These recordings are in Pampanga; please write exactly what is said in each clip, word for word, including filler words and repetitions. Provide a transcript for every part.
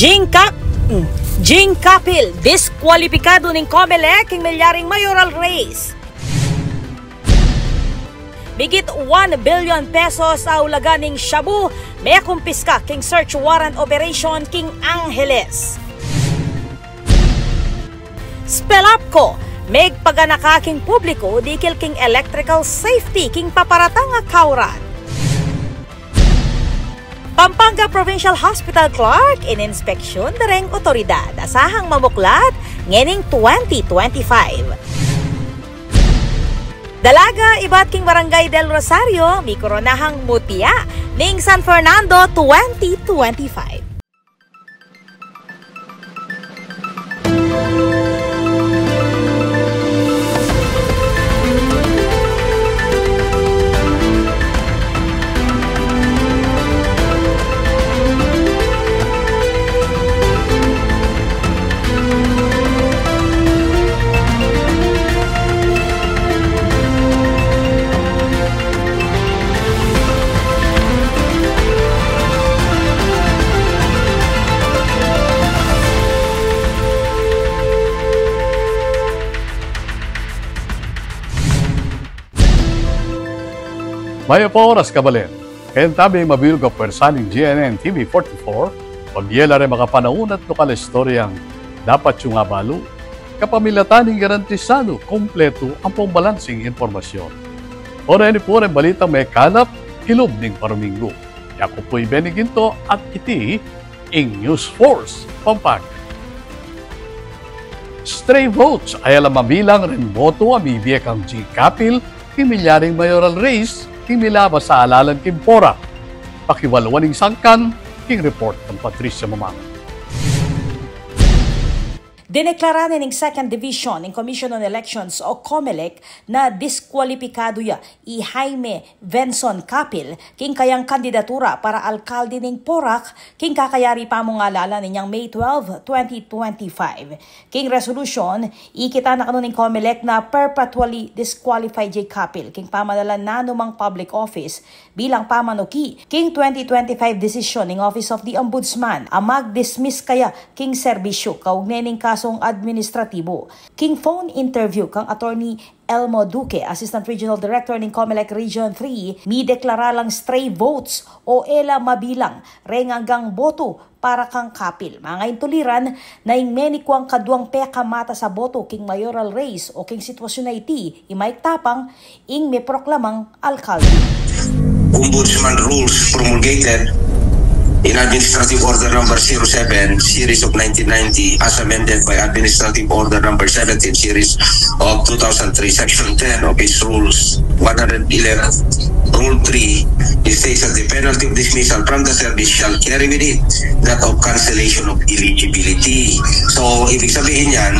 Jing Cap-, mm, Jing Capil, diskwalipikadu ning Comelec king milyaring mayoral race. Migit one billion pesos a ulaga ning shabu, mekumpiska king search warrant operation king Angeles. Spelapco, megpaganaka king publiku dikil king electrical safety king paparatang a kauran. Pampanga Provincial Hospital Clerk, ininspeksyun da reng otoridad. Asahang mamuklat ngening twenty twenty-five. Dalaga ibat king Barangay Del Rosario, mikoronahang mutya ning San Fernando twenty twenty-five. Mayap a oras, kabalen. Keng tabi mabilug a pwersa ning G N N T V forty-four, pagyela reng makapanaun at lokal a istoryang dapat yung abalu, kapamilatan ning garantisadu, kumpletu ampong balansing impormasyon. Oras ini pu reng balitang mekalap kilub ning paruminggu. Yaku pu i Benny Ginto at iti ing News Force Pampanga. Stray votes, e la mabilang reng boto a mibie kang Jing Capil king milyaring mayoral race king milabas a alalan king Porac. Pakiwaluan ing sangkan king report nang Patricia Mamang. Dineklara ne ning Second Division ning Commission on Elections o Comelec na diskwalipikadu ya i Jaime Venson Capil king kayang kandidatura para alkalde ning Porac king kakayari pamung alalan inyang May twelve, twenty twenty-five. King resolution, ikit na kanu ning Comelec na perpetually disqualified ya i Capil king pamanalan nanumang public office bilang pamanuki king twenty twenty-five desisyon ning Office of the Ombudsman a mag-dismiss kaya king serbisyu kaugnay ning kasung administratibu. King phone interview kang Attorney Elmo Duque, Assistant Regional Director ning Comelec Region three, mideklara lang stray votes o e la mabilang reng anggang boto para kang Capil. Mangaintuliran na ing menikuang kaduang pekamatas a boto king mayoral race o king sitwasyun a iti, i maitapang ing meproklamang alkalde. Ombudsman rules promulgated in Administrative Order Number zero seven, Series of nineteen ninety, as amended by Administrative Order Number seventeen, Series of two thousand three, Section ten of its Rules one hundred eleven, Rule three, it states that the penalty of dismissal from the service shall carry with it that of cancellation of eligibility. So, ibig sabihin niyan,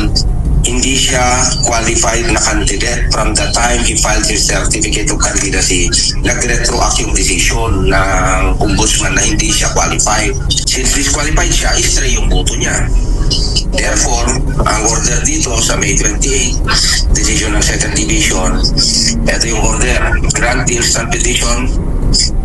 hindi siya qualified na candidate from the time he filed his certificate of candidacy. Nag-retroact yung decision ng ombudsman na hindi siya qualified. Since disqualified siya, stray yung boto niya. Therefore, ang order dito sa May twenty-eight, decision ng Second Division, ito yung order: grant the instant petition.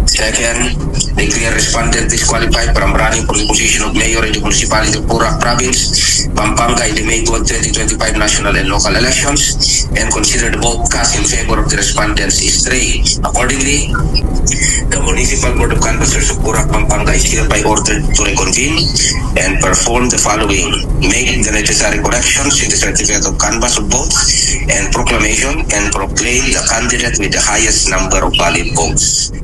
Second, declare respondent disqualified from running for the position of mayor in the municipality of Porac Province, Pampanga, in the May twelve, twenty twenty-five national and local elections, and consider the vote cast in favor of the respondents is stray. Accordingly, the Municipal Board of Canvassers of Porac, Pampanga is hereby ordered to reconvene and perform the following: make the necessary corrections in the certificate of canvass of votes and proclamation, and proclaim the candidate with the highest number of valid votes.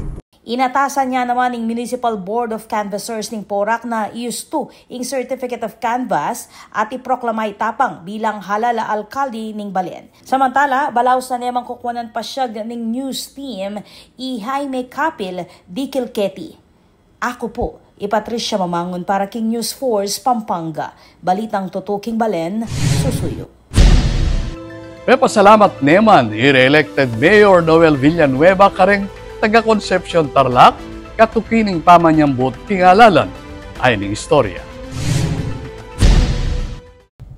Inatasan ne naman ning Municipal Board of Canvassers ning Porac na iustu ing certificate of canvass at iproklama i Tapang bilang halal a alkalde ning balen. Samantala, balaus na nemang kukuanan pasyag ning news team i Jaime Capil dikil keti. Aku pu i Patricia Mamangun para king News Force Pampanga. Balitang tutu king balen, susuyu. Mepasalamat neman i re-elected Mayor Noel Villanueva kareng taga Concepcion, Tarlac, katuki ning pamanyambut king alalan. Ayni ing istorya.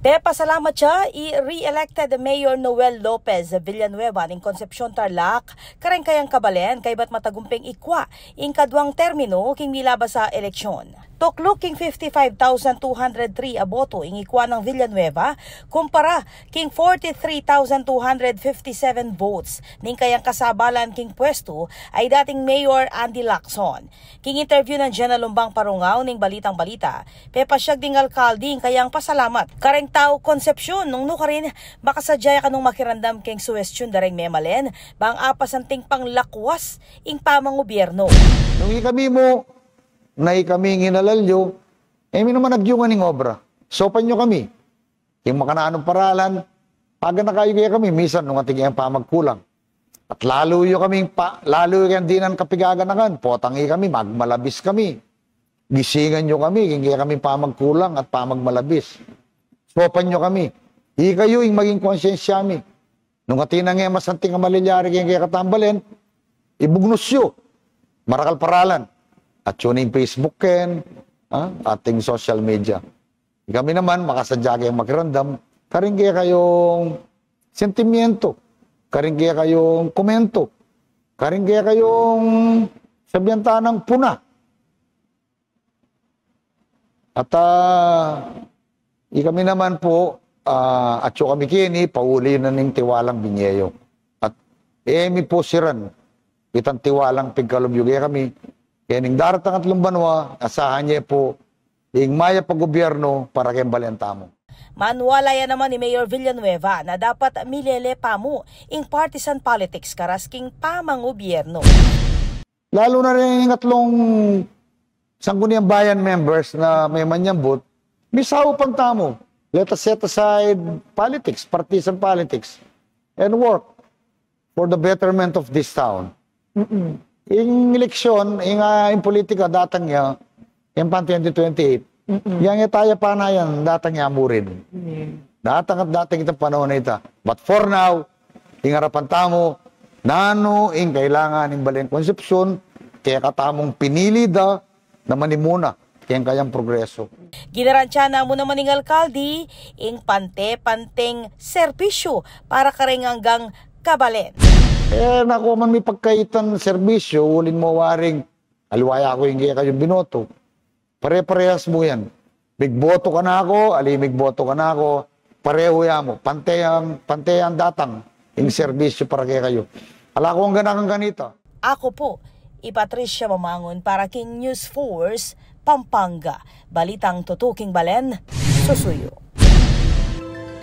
Pepasalamat ya i re-elected Mayor Noel Lopez Villanueva ning Concepcion, Tarlac, kareng kayang kabalen kaybat matagumpeng ikua ing kaduang terminu king milabas a eleksyon. Tukluk king fifty-five thousand two hundred three a boto ing ikua nang Villanueva, kumpara king forty-three thousand two hundred fifty-seven votes ning kayang kasabalan king pwestu a i dating Mayor Andy Lacson. King interview nang Jenna Lumbang Parungaw ning Balitang Balita, pepasyag ding alkalde ing kayang pasalamat kareng tau Concepcion nung nukarin makasadya ya kanung makiramdam keng suwestyun da reng memalen bang apasanting panglakwas ing pamangubyernu. Nung ikami mu, na ikami ing hinalal yu, e mi naman agyungan ing obra. Saupan yu kami. Ing makananung paralan, paganaka yu kekami, misan nung atin keng pamagkulang. At lalu yu kami, pa, lalu yu keng dinan kapigaganakan, potang ikami, magmalabis kami. Gisingan yu kami, king kekami pamagkulang at pamagmalabis. Saupan yu kami. Ikayu ing maging konsyensya mi. Nung atin nang e masanting a malilyari keng kekatang balen, ibugnus yu. Marakal paralan. At yu ning Facebook ken, ha? Ating social media. Ikami naman, makasadya keng makiramdam, karing kekayung sentimiento, karing kekayung komento, karing kekayung sabian ta nang puna. At, ah, ikami naman pu, ah, atyu kami keni, pauli na ning tiwalang binye yu. At e mi pu siran itang tiwalang pigkalub yu kekami, keng daratang atlung banua, asahan ye pu ing mayap a gubyernu para keng balen tamu. Maniwala ya naman i Mayor Villanueva na dapat milele pa mu ing partisan politics karas king pamangubyernu. Lalu na ring atlung Sangguniang Bayan members na memanyambut, misaupan tamu. Let us set aside politics, partisan politics, and work for the betterment of this town. Mm-mm. Ing eleksyon, ing, ah, ing politika datang ya, ing pan twenty twenty-eight. Mm-mm. Yang e taya panayan, datang ya mu rin. Mm. Datang at datang itang panahun a ita. But for now, ing arapan tamu, nanu ing kailangan ning balen Concepcion, kekatamung pinili da na manimuna keng kayang progreso. Ginarantiya na mu naman ning alkalde ing pante-panteng serbisyu para kareng anggang kabalen. E, naku man mi pagkaitan serbisyu, uling mu waring aliwa ya ku ing kekayung binoto. Pare-parehas mu yan. Migboto kanaku, ali migboto kanaku, parehu ya mu. Pante yang, pante yang datang ing serbisyu para kekayu. Ala kung ganakan kanita. Aku pu i Patricia Mamangun para king News Force Pampanga. Balitang tutuking balen, susuyu.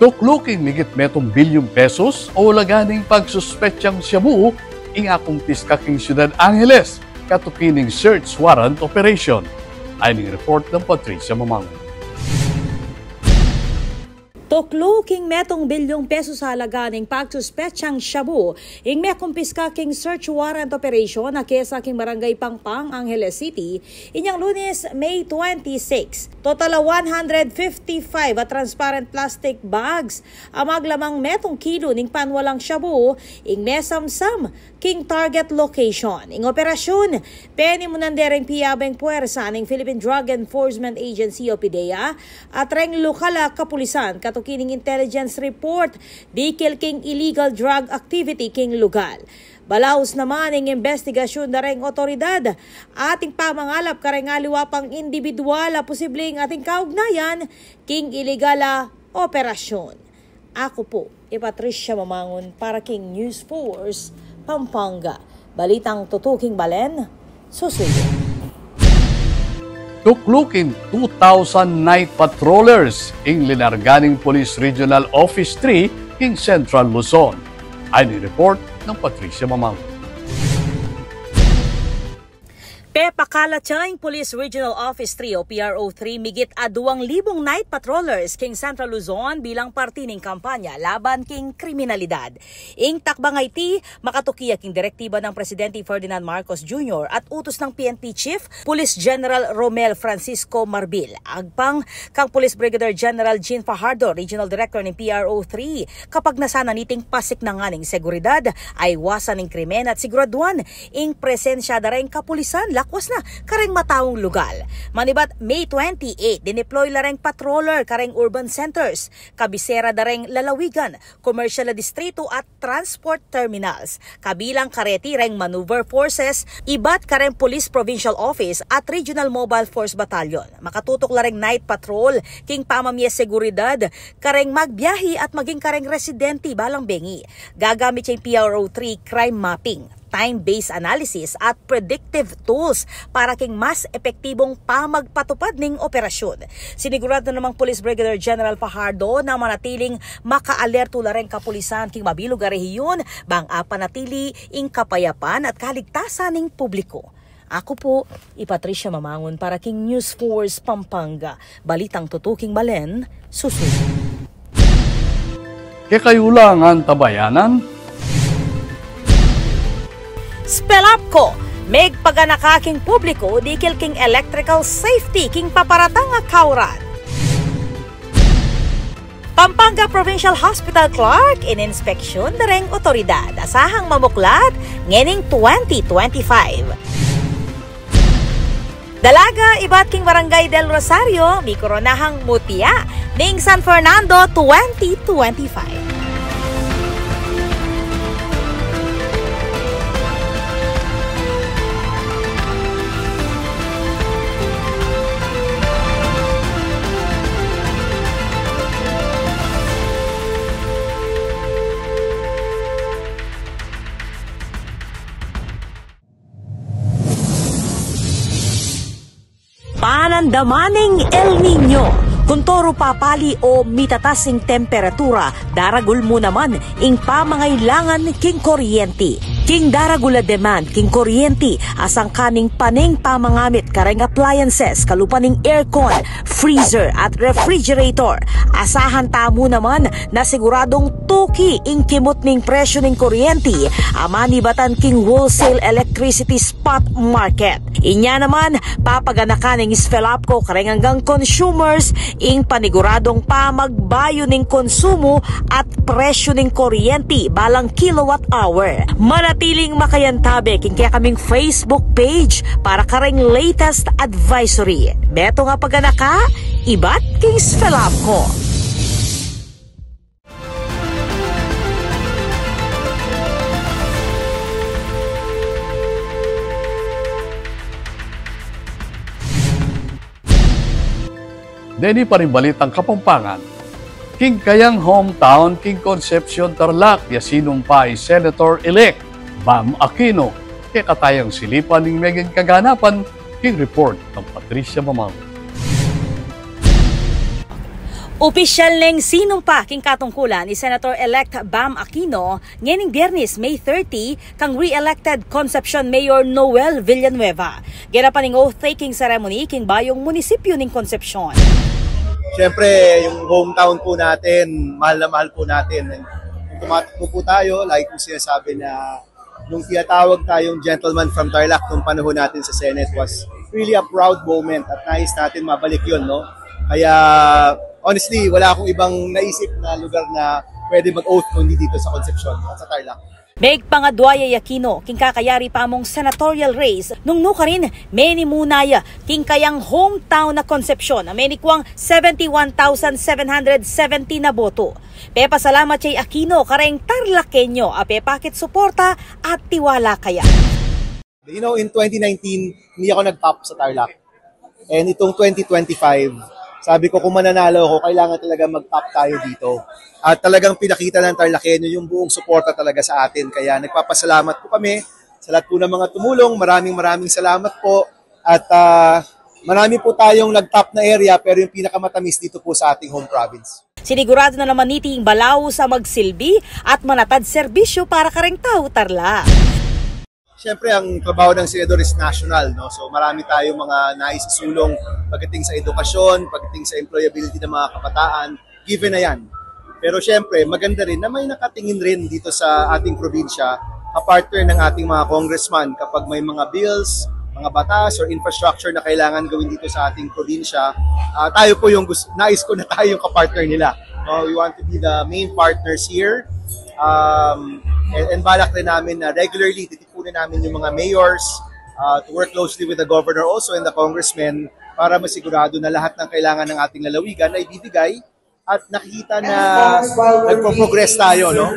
Tukluking migit metung bilyung pesos a alaga ning pagsuspetsang shabu ing akumpiska king Ciudad Angeles katuki ning search warrant operation. Ayni ing report nang Patricia Mamangun. Tukluking metung bilyung pesos a alaga ning pagsuspetsang shabu ing mekumpiska king search warrant operation a kesa king Barangay Pangpang, Angeles City, inyang Lunes, May twenty-six. Total a one hundred fifty-five a transparent plastic bags a maglamang metung kilo ning panwalang shabu ing mesamsam king target location. Ing operasyun, penimunan de reng piyabeng puwersa ning Philippine Drug Enforcement Agency o PDEA at reng lokal a kapulisan katuki ning intelligence report dikil king illegal drug activity king lugal. Balaus naman ing imbestigasyun da reng otoridad at ing pamangalap kareng aliwa pang indibidwal a posibleng ating kaugnayan king iligal a operasyun. Aku pu i Patricia Mamangun para king News Force Pampanga. Balitang tutuking balen, susuyu. Tukluking two thousand night patrollers ing linarga ning Police Regional Office three king Central Luzon. Ayni ing report nang Patricia Mamangun. Pepakalat ya ing Police Regional Office three o P R O three migit a duang libung night patrollers king Central Luzon bilang parti ning kampanya laban king kriminalidad. Ing takbang a iti makatuki ya king direktiba nang Presidente Ferdinand Marcos Junior at utus nang P N P Chief Police General Romel Francisco Marbil, agpang kang Police Brigadier General Jean Fajardo, Regional Director ning P R O three, kapagnasan na niting pasiknangan ning seguridad, aiwasan ning krimen at siguraduan ing presensya da reng kapulisan akwas na kareng mataung lugal. Manibat May twenty-eight, dineploy la reng patroller kareng urban centers, kabisera da reng lalawigan, komersyal a distrito at transport terminals. Kabilang kareti reng maneuver forces, ibat kareng Police Provincial Office at Regional Mobile Force Battalion. Makatutok la reng night patrol king pamamie seguridad kareng magbiahi at maging kareng residente balang bengi. Gagamit ya ing P R O three crime mapping, time-based analysis at predictive tools para king mas epektibong pamagpatupad ning operasyun. Sinigurado namang Police Brigadier General Fajardo na manatiling makaalerto la reng kapulisan king mabilug a rehiyun bang apanatili ing kapayapan at kaligtasan ning publiko. Aku pu i Patricia Mamangun para king News Force Pampanga. Balitang tutuking balen, susuyu. Kekayu la ngan tabayanan. SPELAPCO, megpaganaka king publiko dikil king electrical safety king paparatang a kauran. Pampanga Provincial Hospital Clerk, ininspeksyun da reng otoridad. Asahang mamuklat ngening twenty twenty-five. Dalaga ibat king Barangay del Rosario, mikoronahang mutya ning San Fernando twenty twenty-five. Panandaman ning El Niño. Kuntoru papali o mitatas ing temperatura, daragul mu naman ing pamangailangan king kuryenti. King daragul a demand king kuryenti, asangka ning paneng pamangamit kareng appliances, kalupa ning aircon, freezer at refrigerator. Asahan tamu naman na siguradung tuki ing kimut ning presyu ning kuryenti a manibatan king wholesale electricity spot market. Inya naman, papaganakan ning SPELAPCO kareng anggang consumers ing paniguradung pamagbayu ning konsumo at presyu ning kuryenti balang kilowatt hour. Manatiling makayantabe king kekaming Facebook page para kareng latest advisory. Beto nga paganaka, ibat king SPELAPCO. Deni pa ring balitang Kapampangan. King kayang hometown king Concepcion, Tarlac, ya sinumpa i Senator-elect Bam Aquino. Kekatayang silipan ning meging kaganapan king report nang Patricia Mamang. Opisyal neng sinumpa king katungkulan i Senator-elect Bam Aquino ngening Biyernes, May thirty, kang re-elected Concepcion Mayor Noel Villanueva. Ginapan ing oath-taking ceremony king bayung munisipyu ning Concepcion. Siyempre, yung hometown po natin, mahal na mahal po natin. Kung tumatakbo po tayo, lagi kong sinasabi na nung tinatawag tayong gentleman from Tarlac nung panahon natin sa Senate was really a proud moment at nais natin mabalik yun, no? Kaya, honestly, wala akong ibang naisip na lugar na pwede mag-oath kung hindi dito sa Concepcion at sa Tarlac. Megpangadwa ya i Aquino king kakayari pamung senatorial race nung nukarin menimunay king kayang hometown na Concepcion a menikwang seventy-one thousand seven hundred seventy na boto. Pepasalamat ya i Aquino kareng Tarlaqueño a pepakit suporta at tiwala kaya. You know, in twenty nineteen, hindi ako nag-top sa Tarlac. And itong twenty twenty-five, sabi ko, kung mananalo ako, kailangan talaga mag-top tayo dito. At talagang pinakita ng Tarlaqueño yung buong suporta talaga sa atin. Kaya nagpapasalamat po kami sa lahat po ng mga tumulong. Maraming, maraming salamat po. At, ah, marami po tayong nag-top na area, pero yung pinakamatamis dito po sa ating home province. Sinigurado na naman niti ing balaus a magsilbi at manatad serbisyu para kareng tau Tarlac. Siyempre, ang trabaho ng senador is national, no? So, marami tayong mga nais isulong pagdating sa edukasyon, pagdating sa employability ng mga kabataan, given na yan. Pero siyempre, maganda rin na may nakatingin rin dito sa ating probinsya, kapartner ng ating mga congressman kapag may mga bills, mga batas, or infrastructure na kailangan gawin dito sa ating probinsya. Ah, tayo po yung gusto, nais ko na tayo yung kapartner nila. No, we want to be the main partners here. Um, and, and balak rin namin na regularly titipunin namin yung mga mayors, uh, to work closely with the governor also and the congressmen para masigurado na lahat ng kailangan ng ating lalawigan ay bibigay at nakikita na nagpo-progress tayo, no?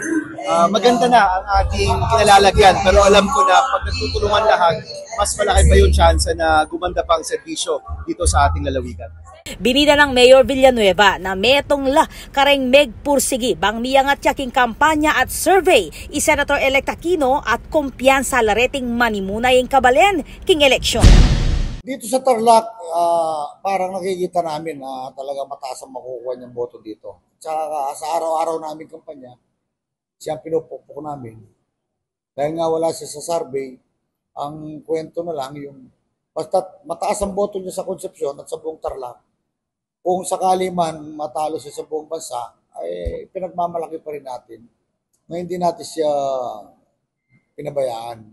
Ah, maganda na ang ating kinalalagyan, pero alam ko na pag nagtutulungan lahat, mas malaki pa yung tsansa na gumanda pa ang serbisyo dito sa ating lalawigan. Binida nang Mayor Villanueva na metung la kareng megpursigi bang miyangat ya king kampanya at survey i Senator-elect Aquino at kumpiyansa la reting manimuna ing kabalen king eleksyon. Dito sa Tarlac, ah, parang nakikita namin na talagang mataas ang makukuha niyang boto dito. Tsaka sa araw-araw naming kampanya, siya ang pinupukpok namin. Dahil nga wala siya sa survey, ang kwento na lang yung basta mataas ang boto niya sa Concepcion at sa buong Tarlac, kung sakali man matalo siya sa buong bansa, ay pinagmamalaki pa rin natin na hindi natin siya pinabayaan.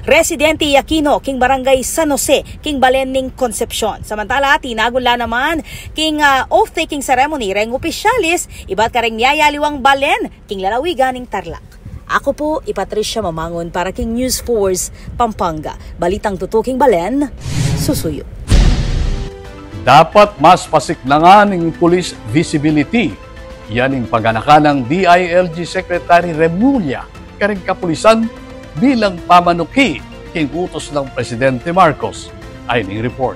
Residente i Aquino king Barangay San Jose king balen ning Concepcion. Samantala, tinagun la naman king, ah, oath-taking ceremony reng opisyalis ibat kareng miyayaliwang balen king lalawigan ning Tarlac. Aku pu i Patricia Mamangun para king News Force Pampanga. Balitang tutuking balen, susuyu. Dapat mas pasiknangan ing police visibility. Yan ing paganakan nang D I L G Secretary Remulla kareng kapulisan bilang pamanuki king utos nang Presidente Marcos. Ay ning report.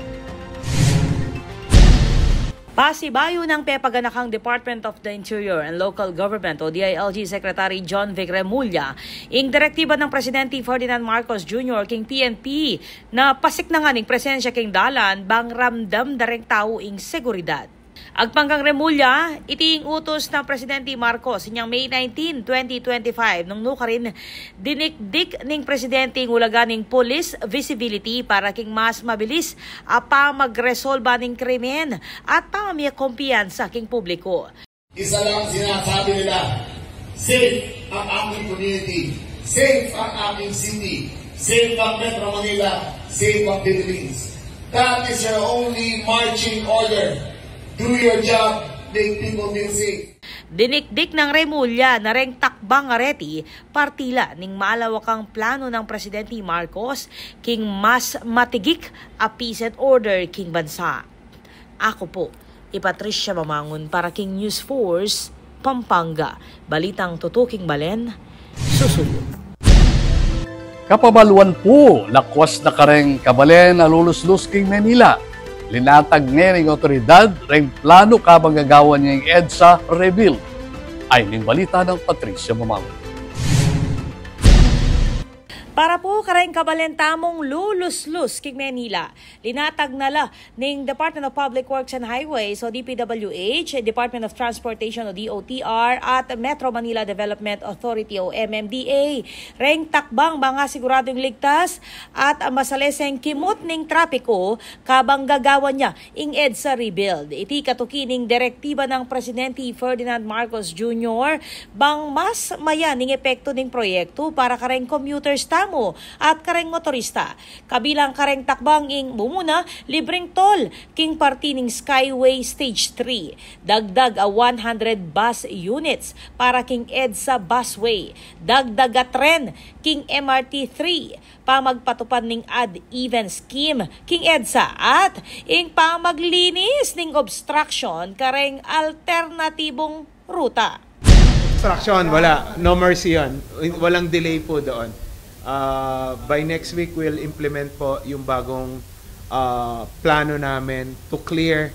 Pasibayu nang pepaganakang Department of the Interior and Local Government o D I L G Secretary John Vic Remulla ing direktiba nang Presidente Ferdinand Marcos Junior king P N P na pasiknangan ing presensya king dalan bang ramdam da reng tau ing seguridad. Agpang kang Remulla, iti ing utos nang Presidente Marcos inyang May nineteen, twenty twenty-five, nung nukarin dinikdik ning Presidente ing ulaga ning police visibility para king mas mabilis a pamagresolba ning krimen at pamamie kumpiyansa king publiko. Isa lang sinasabi nila, "Safe ang aking community, safe ang aking city, safe ang Metro Manila, safe ang Philippines." That is your only marching order. Do your job, make people feel safe. Dinikdik nang Remulla na reng takbang areti, parti la ning malawakang plano nang Presidente Marcos king mas matigik a peace and order king bansa. Aku pu i Patricia Mamangun para king News Force Pampanga. Balitang tutuking balen, susuyu. Kapabaluan pu, lakwas na kareng kabalen a luluslus king Manila. Linatag ne ning otoridad reng plano kabang gagawan ya ing EDSA rebuild. Ay ning balita nang Patricia Mamangun. Para pu kareng kabalen tamung luluslus king Manila, linatag na la ning Department of Public Works and Highways o D P W H, Department of Transportation o D O T R, at Metro Manila Development Authority o M M D A reng takbang bang asiguradung ligtas at masaleseng kimut ning trapiko kabang gagawan ya ing EDSA rebuild. Iti katuki ning direktiba nang Presidente Ferdinand Marcos Junior bang mas mayan ing epektu ning proyektu para kareng commuters tamu at kareng motorista. Kabilang kareng takbang ing mumuna, libreng toll king parti ning Skyway Stage three, dagdag a one hundred bus units para king EDSA busway, dagdag a tren king M R T three, pamagpatupad ning odd even scheme king EDSA, at ing pamaglinis ning obstruction kareng alternatibung ruta. Obstruction, wala. No mercy yun. Walang delay po doon. Ah, by next week, we'll implement po yung bagong, ah, plano namin to clear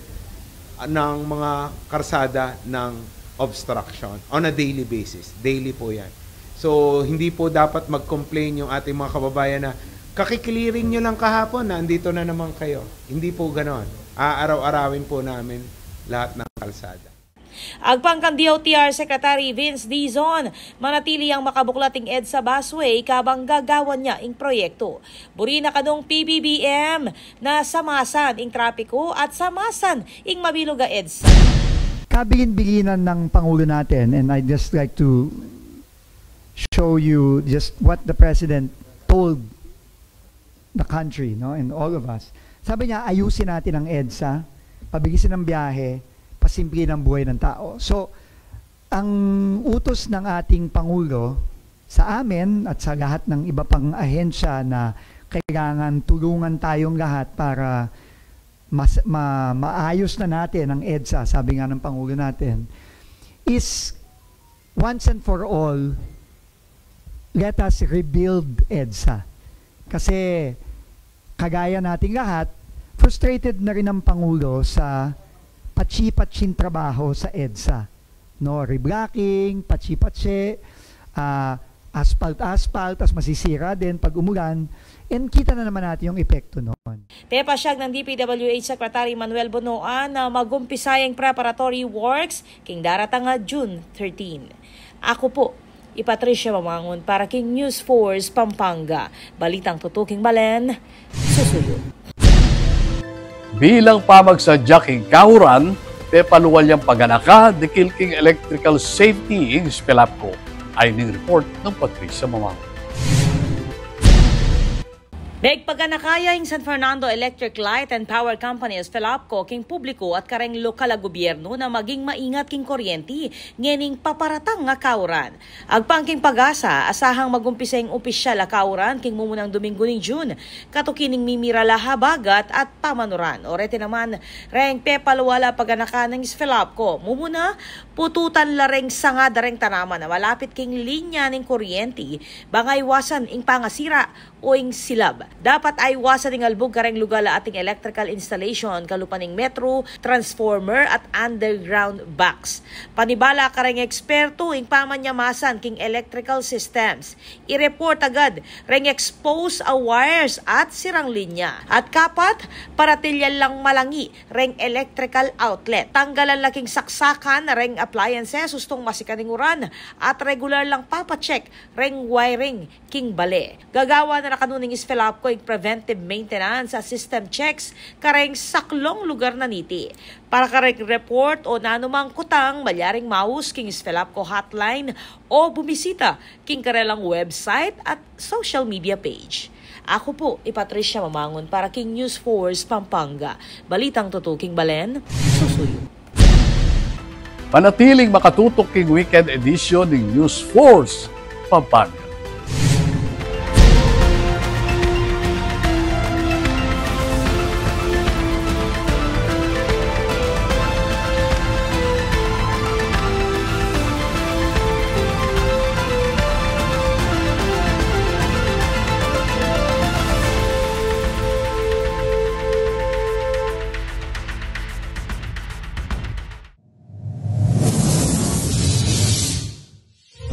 ng mga karsada ng obstruction on a daily basis. Daily po yan. So, hindi po dapat mag-complain yung ating mga kababayan na, "Kakiklearing nyo lang kahapon, nandito na naman kayo." Hindi po ganon. Aaraw-arawin po namin lahat ng kalsada. Agpang kang D O T R Secretary Vince Dizon, manatili yang makabuklat ing EDSA busway kabang gagawan ya ing proyektu. Buri na kanung P B B M na samasan ing trapiko at samasan ing mabilug a EDSA. Kabilin-bilinan ng Pangulo natin, and I'd just like to show you just what the President told the country, no, and all of us. Sabi niya, "Ayusin natin ang EDSA, pabilisin ang biyahe, pasimplin ang buhay ng tao." So, ang utos ng ating Pangulo sa amin at sa lahat ng iba pang ahensya na kailangan tulungan tayong lahat para mas, ma, maayos na natin ang EDSA, sabi nga ng Pangulo natin, is once and for all, let us rebuild EDSA. Kasi kagaya nating lahat, frustrated na rin ang Pangulo sa patsi-patsing trabaho sa EDSA. No, reblocking, patsi-patsi, ah, asphalt-asphalt, tas masisira din pag umulan, and kita na naman natin yung epekto nun. Pepasyag ng D P W H Secretary Manuel Bonoan na mag-umpisa ing preparatory works king daratang a June thirteen. Aku pu i Patricia Mamangun para king News Force Pampanga. Balitang tutuking balen, susuyu. Bilang pamagsadya king kauran, pepalual yang paganaka dikil king electrical safety ing SFELAPCO. Ayni ing report nang Patricia Mamangun. Megpaganaka ya ing San Fernando Electric Light and Power Company, SFELAPCO, king publiku at kareng lokal a gubyernu na maging maingat king kuryenti ngening paparatang a kauran. Agpang king PAGASA, asahang mag-umpisa ing opisyal a kauran king mumunang Dominggu ning June, katuki ning mimiral a habagat at pamanuran. Oreti naman, reng pepalual a paganaka ning SFELAPCO, mumuna, pututan la reng sanga da reng tanaman a malapit king linya ning kuryenti, bang aiwasan ing pangasira o ing silab. Dapat aiwasan ing albug kareng lugal a ating electrical installation kalupa ning metro, transformer at underground box. Panibala kareng ekspertu, ing pamanyamasan king electrical systems, i-report agad reng expose a wires at sirang linya. At kapat, paratilyan lang malangi reng electrical outlet. Tanggalan la king saksakan reng appliances ustung masikan ing uran at regular lang papacheck reng wiring king bale. Gagawan na kanu ning SFELAPCO ing preventive maintenance a system checks kareng saklung lugar na niti. Para kareng report o nanumang kutang, malyaring maus king SFELAPCO hotline o bumisita king karelang website at social media page. Aku pu i Patricia Mamangun para king News Force Pampanga. Balitang tutuking balen, susuyu. Manatiling makatutok king weekend edition ning News Force Pampanga.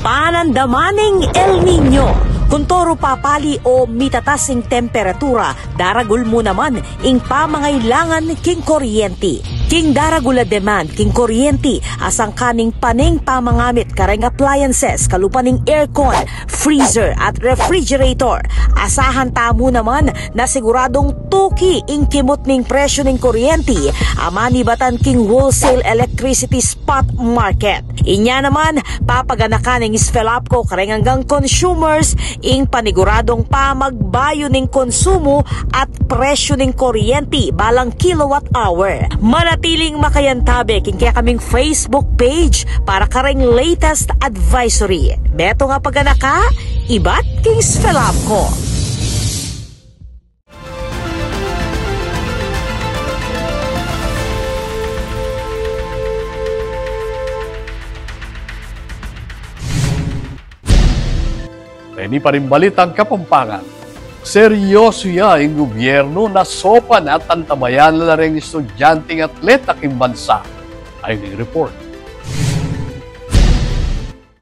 Panandaman ning El Niño. Kuntoru papali o mitatas ing temperatura, daragul mu naman ing pamangailangan king kuryenti. King daragul a demand king kuryenti, asangkan ning paneng pamangamit kareng appliances kalupa ning aircon, freezer at refrigerator. Asahan tamu naman na siguradung tuki ing kimut ning presyu ning kuryenti a manibatan king wholesale electricity spot market. Inya naman, papaganakan ning SFELAPCO kareng anggang consumers ing paniguradung pamagbayu ning konsumu at presyu ning kuryenti balang kilowatt hour. Manatiling makayantabe king kekaming Facebook page para kareng latest advisory. Metung a paganaka ibat king SFELAPCO. Reni pa ring balitang Kapampangan. Seryoso ya ing gubyernu na sopan at antabayanan la reng estudyanteng atleta king bansa. Ayni ing report.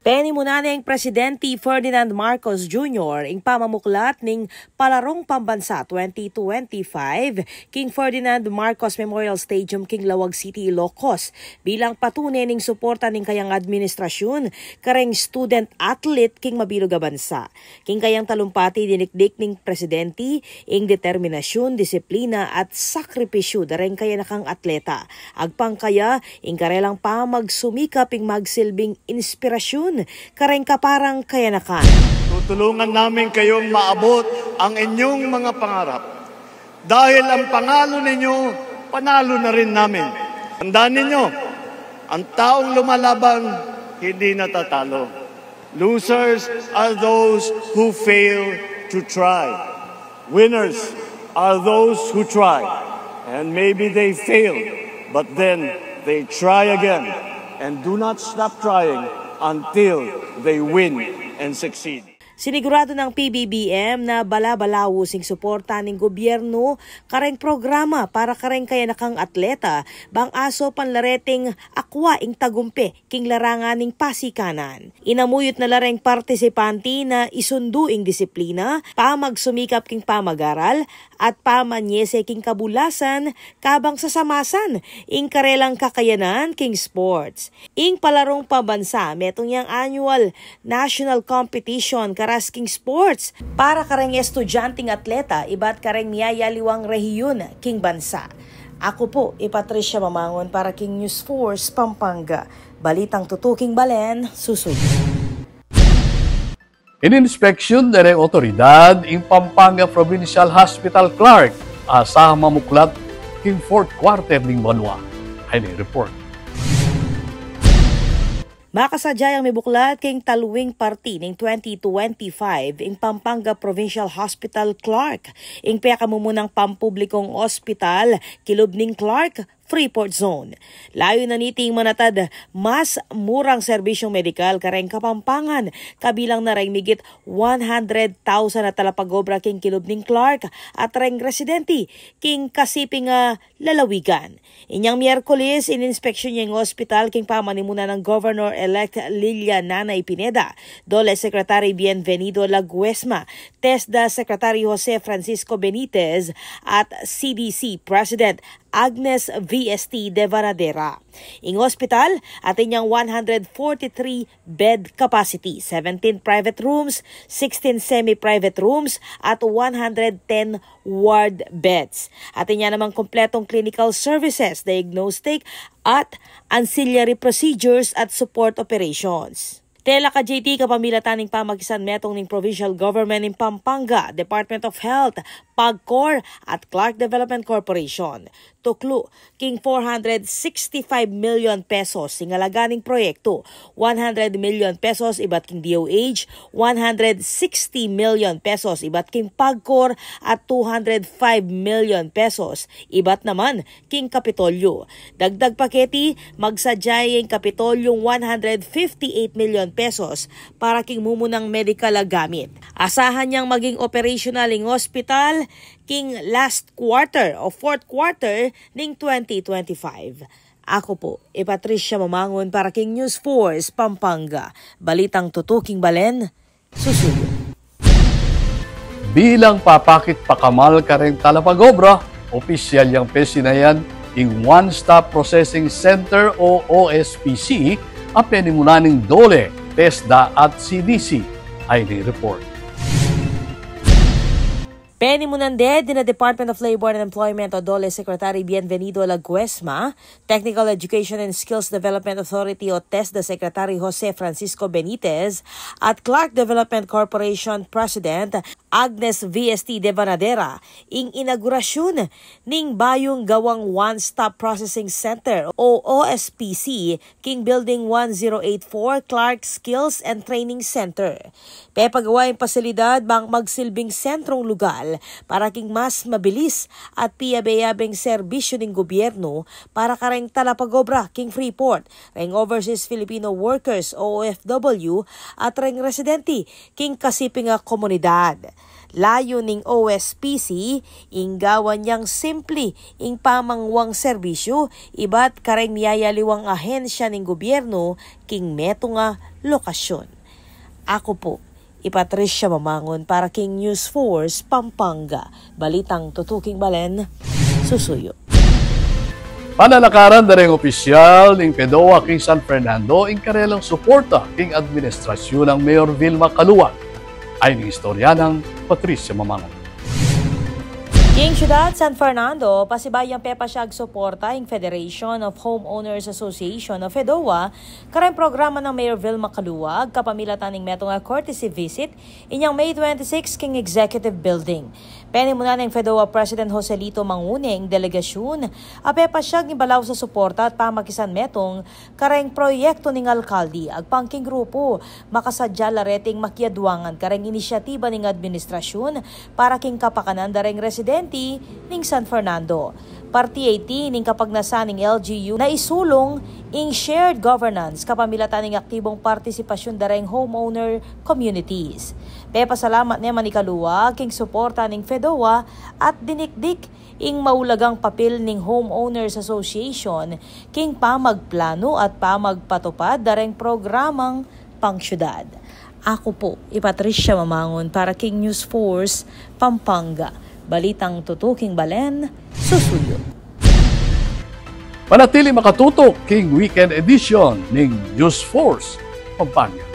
Penimunan neng Presidente Ferdinand Marcos Junior ing pamamuklat ning Palarung Pambansa twenty twenty-five king Ferdinand Marcos Memorial Stadium king Laoag City, Ilocos, bilang patune ning suporta ning kayang administrasyun kareng student athlete king mabilug a bansa. King kayang talumpati, dinikdik ning Presidente ing determinasyun, disiplina at sakripisyu da reng kayanakang atleta. Agpang kaya, ing karelang pamagsumikap ing magsilbing inspirasyun kareng kaparang kayanakan. Tutulungan namin kayong maabot ang inyong mga pangarap. Dahil ang panalo ninyo, panalo na rin namin. Tandaan ninyo, ang taong lumalaban, hindi natatalo. Losers are those who fail to try. Winners are those who try, and maybe they fail, but then they try again and do not stop trying until they win and succeed. Siniguradu nang P B B M na bala-balaus ing suporta ning gobyernu kareng programa para kareng kayanakang atleta, bang asopan la reting akua ing tagumpe king larangan ning pasikanan. Inamuyut na la reng partisipanti na isundu ing disiplina, pamagsumikap king pamagaral, at pamanyese king kabulasan, kabang sasamasan ing karelang kakayanan king sports. Ing palarung pambansa, metung yang annual national competition karas king sports para kareng estudyanteng atleta ibat kareng miyayaliwang rehiyun king bansa. Aku pu i Patricia Mamangun para king News Force Pampanga. Balitang tutuking balen, susuyu. Ininspeksyun da reng otoridad ing Pampanga Provincial Hospital Clark, asahan mamuklat king fourth quarter ning banua. Ay ni report. Makasadya yang mibuklat king taluing parti ning twenty twenty-five ing Pampanga Provincial Hospital Clark, ing pekamumunang pampublikong ospital kilub ning Clark, Freeport Zone. Layu na niti ing manatad mas murang serbisyung medikal kareng Kapampangan, kabilang na reng migit one hundred thousand a talapag-obra king kilub ning Clark at reng residenti king kasiping a lalawigan. Inyang Miyerkules, ininspeksyun ya ing ospital king pamanimunan nang Governor-elect Lilia Nanay Pineda, DOLE Secretary Bienvenido Laguesma, TESDA Secretary Jose Francisco Benitez, at C D C President Agnes V S T Devanadera. Ing ospital, atin yang one hundred forty-three bed capacity, seventeen private rooms, sixteen semi-private rooms, at one hundred ten ward beds. Atin ya namang kompletong clinical services, diagnostic, at ancillary procedures at support operations. Tela ka J T, kapamilatan ning pamakisanmetung ning Provincial Government ning Pampanga, Department of Health, PAGCOR, at Clark Development Corporation. Tuklu king four hundred sixty-five million pesos ing alaga ning proyektu, one hundred million pesos ibat king D O H, one hundred sixty million pesos ibat king PAGCOR, at two hundred five million pesos ibat naman king Kapitolyo. Dagdag pa keti, magsadya ya ing Kapitolyung one hundred fifty-eight million pesos para king mumunang medikal a gamit. Asahan yang maging operasyonal ing ospital king last quarter o fourth quarter ning twenty twenty-five. Aku pu i Patricia Mamangun para king News Force Pampanga. Balitang tutuking balen, susuyu. Bilang papakit pakamal kareng talapag-obra, opisyal yang pesinayan ing One Stop Processing Center o O S P C a penimunan ning DOLE, TESDA at C D C. Ay ni report. Penimunan de dina Department of Labor and Employment o DOLE Secretary Bienvenido Laguesma, Technical Education and Skills Development Authority o TESDA Secretary Jose Francisco Benitez, at Clark Development Corporation President Agnes V S T Devanadera ing inaugurasyun ning bayung gawang One Stop Processing Center o O S P C king Building one zero eight four Clark Skills and Training Center. Pepagawa ing pasilidad bang magsilbing sentrung lugal para king mas mabilis at piyabe-yabeng serbisyu ning gobyernu para kareng talapag-obra king Freeport, reng overseas Filipino workers o O F W, at reng residente king kasiping a komunidad. Layu ning O S P C ing gawan yang simpli ing pamangwang serbisyu ibat kareng miyayaliwang ahensya ning gobyernu king metung a lokasyun. Aku pu i Patricia Mamangun para king News Force Pampanga. Balitang tutuking balen, susuyu. Panalakaran da reng opisyal ning PDOA king San Fernando ing karelang suporta king administrasyun nang Mayor Vilma Caluag. Ay ning istorya nang Patricia Mamangun. King Siyudad San Fernando, pasibayu yang pepasyag suporta ing Federation of Homeowners Association o fedoa kareng programa nang Mayor Vilma Caluag kapamilatan ning metung a courtesy visit inyang May twenty-six king Executive Building. Penimunan neng fedoa President Joselito Mangune ing delegasyun a pepasyag ing balaus a suporta at pamakisan metung kareng proyektu ning alkalde agpang king grupu makasadya la reting makiadwangan kareng inisyatiba ning administrasyun para king kapakanan da reng residente ning San Fernando. Parti iti ning kapagnasan ning L G U na isulung ing shared governance kapamilatan ning aktibung partisipasyun da reng homeowner communities. Pepasalamat ne man i Caluag king suporta ning fedoa at dinikdik ing maulagang papil ning Homeowners Association king pamagplanu at pamagpatupad da reng programang pangsyudad. Aku pu i Patricia Mamangun para king News Force Pampanga. Balitang tutuking balen, susuyu. Manatili makatutok king weekend edition ning News Force Pampanga.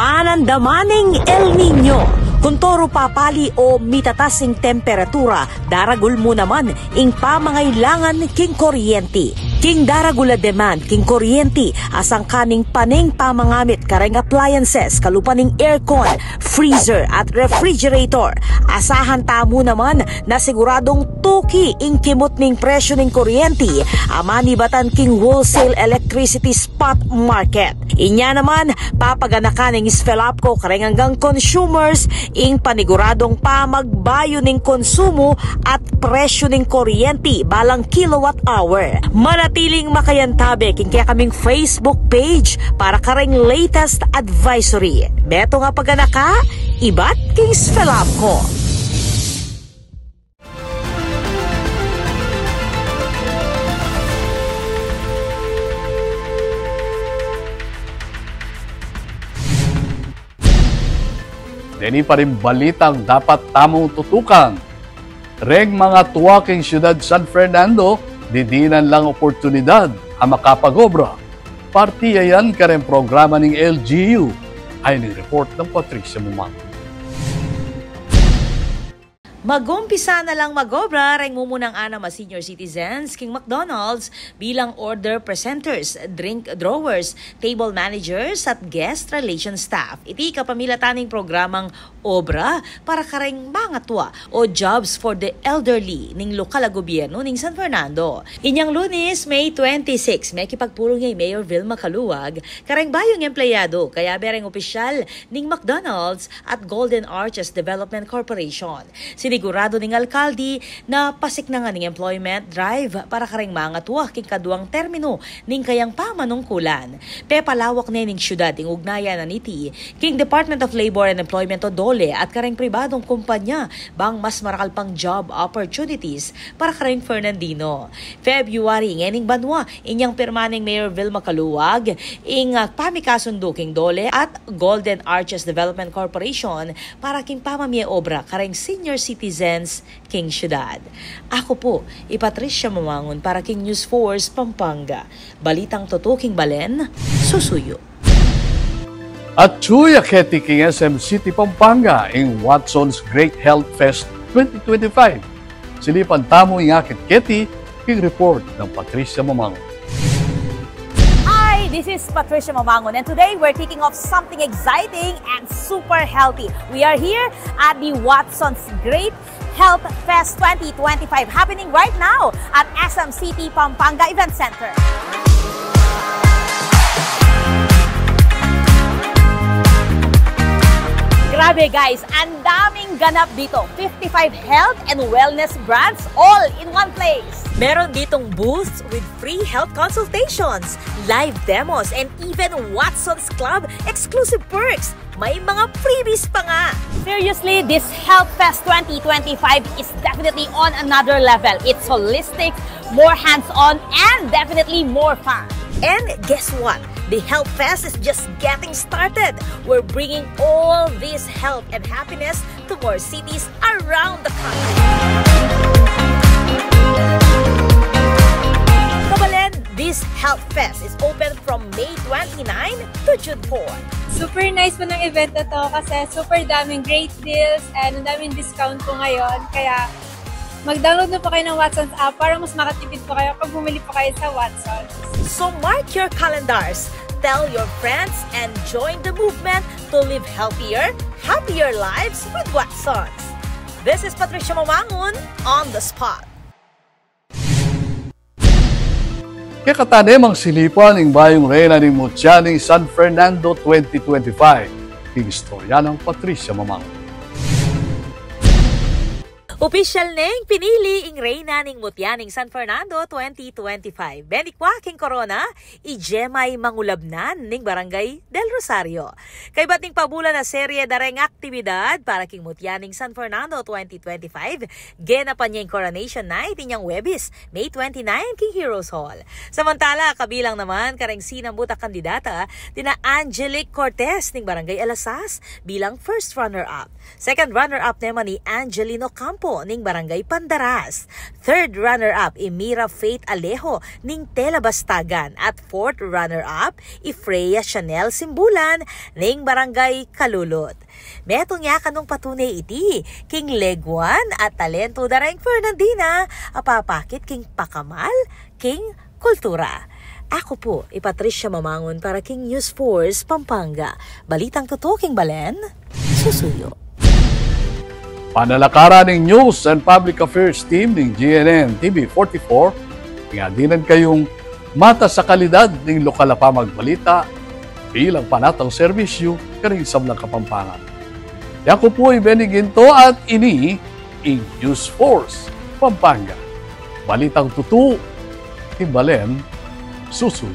Panandaman ning El Niño. Kuntoru papali o mitatas ing temperatura, daragul mu naman ing pamangailangan king kuryenti. King daragul a demand king kuryenti, asangka ning paneng pamangamit kareng appliances, kalupa ning aircon, freezer at refrigerator. Asahan tamu naman na siguradung tuki ing kimut ning presyu ning kuryenti a manibatan king wholesale electricity spot market. Inya naman, papaganakan ning SFELAPCO kareng anggang consumers ing paniguradung pamagbayu ning konsumu at presyu ning kuryenti balang kilowatt hour. Manatiling makayantabe king kekaming Facebook page para kareng latest advisory. Metung a paganaka ibat king SFELAPCO. Deni pa ring balitang dapat tamung tutukan. Reng mangatua king Siyudad San Fernando, didinan lang oportunidad a makapag-obra. Parti ya yan kareng programa ning L G U. Ayan ing report nang Patricia Mumang. Mag-umpisa na lang mag-obra reng mumunang anam a senior citizens king McDonald's bilang order presenters, drink drawers, table managers, at guest relation staff. Iti kapamilatan ning programang Obra para kareng Mangatua o Jobs for the Elderly ning lokal a gobyernu ning San Fernando. Inyang Lunes, May twenty-six, mekipagpulung ya i Mayor Vilma Caluag kareng bayung empleyadu, kayabe reng opisyal ning McDonald's at Golden Arches Development Corporation. Siniguradu ning alkalde na pasiknangan ing employment drive para kareng mangatua king kaduang terminu ning kayang pamanungkulan. Pepalawak ne ning siyudad ing ugnayan na niti king Department of Labor and Employment o DOLE at kareng pribadung kumpanya bang mas marakal pang job opportunities para kareng Fernandino. February, ngening banua, inyang pirma neng Mayor Vilma Caluag ing, ah, pamikasundu king DOLE at Golden Arches Development Corporation para king pamamie obra kareng senior citizens king siyudad. Aku pu i Patricia Mamangun para king News Force Pampanga. Balitang tutuking balen, susuyu. Atyu ya keti king S M City Pampanga ing Watson's Great Health Fest twenty twenty-five. Silipan tamu ing akit keti king report nang Patricia Mamangun. Hi, this is Patricia Mamangun, and today we're kicking off something exciting and super healthy. We are here at the Watson's Great Health Fest twenty twenty-five, happening right now at S M City Pampanga Event Center. Grabe guys, ang daming ganap dito. Fifty-five health and wellness brands all in one place. Meron ditong booths with free health consultations, live demos, and even Watson's Club exclusive perks. May mga freebies pa nga. Seriously, this Health Fest twenty twenty-five is definitely on another level. It's holistic, more hands-on, and definitely more fun. And guess what? The Health Fest is just getting started. We're bringing all this health and happiness to more cities around the country. Kabalen, this Health Fest is open from May twenty-nine to June four. Super nice po ng event na to kasi super daming great deals and ang daming discount po ngayon. Kaya mag-download na po kayo ng Watsons app para mas makatipid po kayo pag bumili po kayo sa Watsons. So mark your calendars, tell your friends, and join the movement to live healthier, happier lives with Watsons. This is Patricia Mamangun on the spot. Kekatamu namang silipan ing bayung reyna ning mutya ning San Fernando twenty twenty-five. King istorya nang Patricia Mamangun. Opisyal neng pinili ing reyna ning mutya ning San Fernando twenty twenty-five. Beni kwa king korona, i Gemma Mangulabnan ning Barangay Del Rosario. Kaybat ning pabulan a serye da reng aktibidad para king mutya ning San Fernando twenty twenty-five, genapan ya ing Coronation Night inyang Huwebes, May twenty-nine, king Heroes Hall. Samantala, kabilang naman kareng sinambut a kandidata, dina Angelic Cortez ning Barangay Alasas bilang first runner-up. Second runner-up naman i Angelino Campo ning Barangay Pandaras. Third runner-up i Mira Faith Alejo ning Tela Bastagan. At fourth runner-up i Freya Chanel Simbulan ning Barangay Kalulut. Metung ya kanung patune iti king leguan at talentu da reng Fernandina a papakit king pakamal king kultura. Aku pu i Patricia Mamangun para king News Force Pampanga. Balitang tutu king balen, susuyu. Panalakaran ning News and Public Affairs Team ning G N N T V forty-four, ing adinan kayung matas a kalidad ning lokal a pamagbalita bilang panatang serbisyu karing sablang Kapampangan. Yaku pu i Benny Ginto at ini ing News Force Pampanga. Balitang tutu, king balen, susuyu.